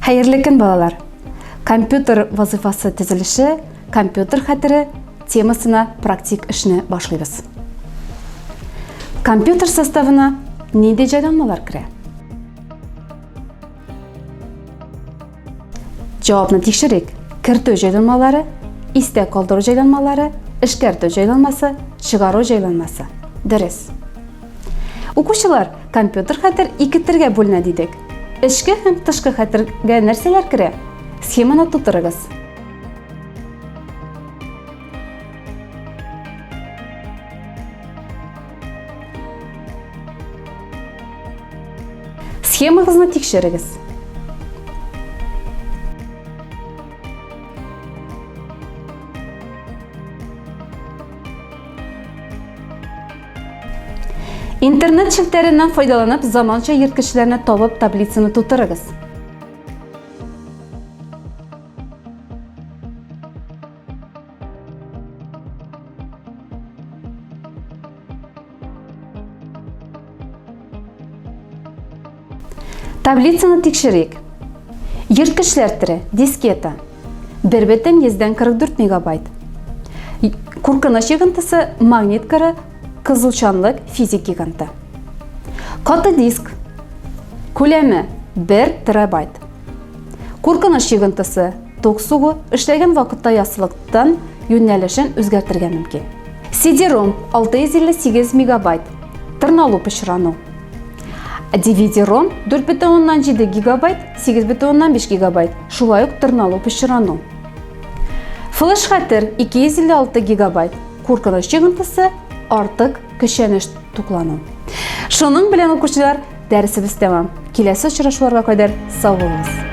Хәерле көн, балалар! Компьютер вазыйфасы төзелеше, компьютер хәтере темасына практик эшне башлыйбыз. Компьютер составына нинди җайланмалар керә? Җавапны тикшерик. Кертү җайланмалары, истә калдыру җайланмалары, эшкәртү җайланмасы, чыгару җайланмасы. Дөрес. Укучылар, компьютер хәтер ике төргә бүленә дидек. Эчке һәм тышкы хәтергә нәрсәләр керә? Схеманы тутырыгыз. Схемагызны тикшерегез. Интернет челтәреннән файдаланып, заманча йөрткечләрне табып таблицаны тутырыгыз. Таблицаны тикшерик. Йөрткечләр төре, дискета. 1,44 мегабайт. Куркыныч йогынтысы магнит кыры, кызучанлык физик гиганты. Каты диск. Күләме 1 терабайт. Куркыныч йогынтысы ток сугу эшләгән вакытта яссылыктан юнәлешен үзгәртергә мөмкин. CD-ROM 658 мегабайт. Тырналу пычрану. DVD-ROM 4,7 гигабайт, 8,5 гигабайт, шулай ук тырналу пычрану. Флеш хәтер 256 гигабайт. Куркыныч йогынтысы артык көчәнеш туклану. Шуның белән укучылар, дәресебез тәмам. Киләсе очрашуларга кадәр сау булыгыз.